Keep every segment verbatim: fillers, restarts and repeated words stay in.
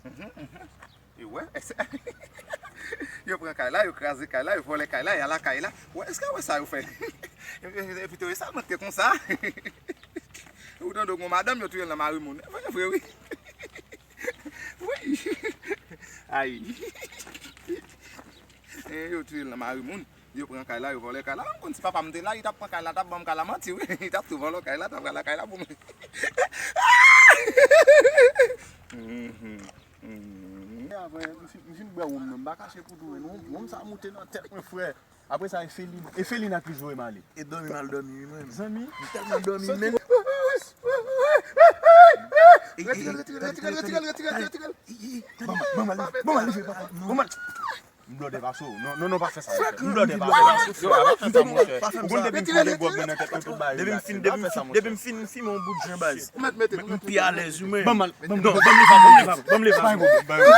Mhm, mhm. Yo wè, èske yo pran kay la, yo kraze kay la, yo vòlè kay la, y al lakay la. Wè, èske wè sa yo fè? Epi, epi, epi, te wè sa, mwen te konsa. Ou tande yon madanm, yo touye l nan mari moun. Vre, vre, wi. Wi. Ay. Eh, yo touye l nan mari moun. Yo pran kay la, yo vòlè kay la. M konn si papa m te la, li t ap pran kay la, t ap ban m kay la manti, wi. Li t ap tou vòlè kay la, t ap pran kay la pou mwen. Mhm, mhm. E apre, m fin, m fin bwè wonm nan, m pa kache pou tou, non. Wonm sa moute nan tèt mwen, frè. Apre sa, Efelina, Efelina ki voye m ale. E dòmi m al dòmi, wi, mwen. Zanmi. M tèlman dòmi, men. Retire l, retire l, retire l, retire l, retire l, retire l. Ban m, ban m al leve, ban m al leve, papa. Ban m al. M blòdè pase w. Non, non, non, pa fè sa, monchè. M blòdè pase w. Yo, pa fè sa, monchè. Ou konn depi m pran de gwòg mwen nan tèt mwen tout bagay. Depi m fin, depi m fin, depi m fin fimen yon bout jan baz. Ou mèt mete, ou mèt mete. M pi alèz, wi, mwen. Ban m al, ban m, non, ban m leve, ban m leve, ban m leve.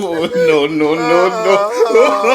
Oh, no, no, no, no.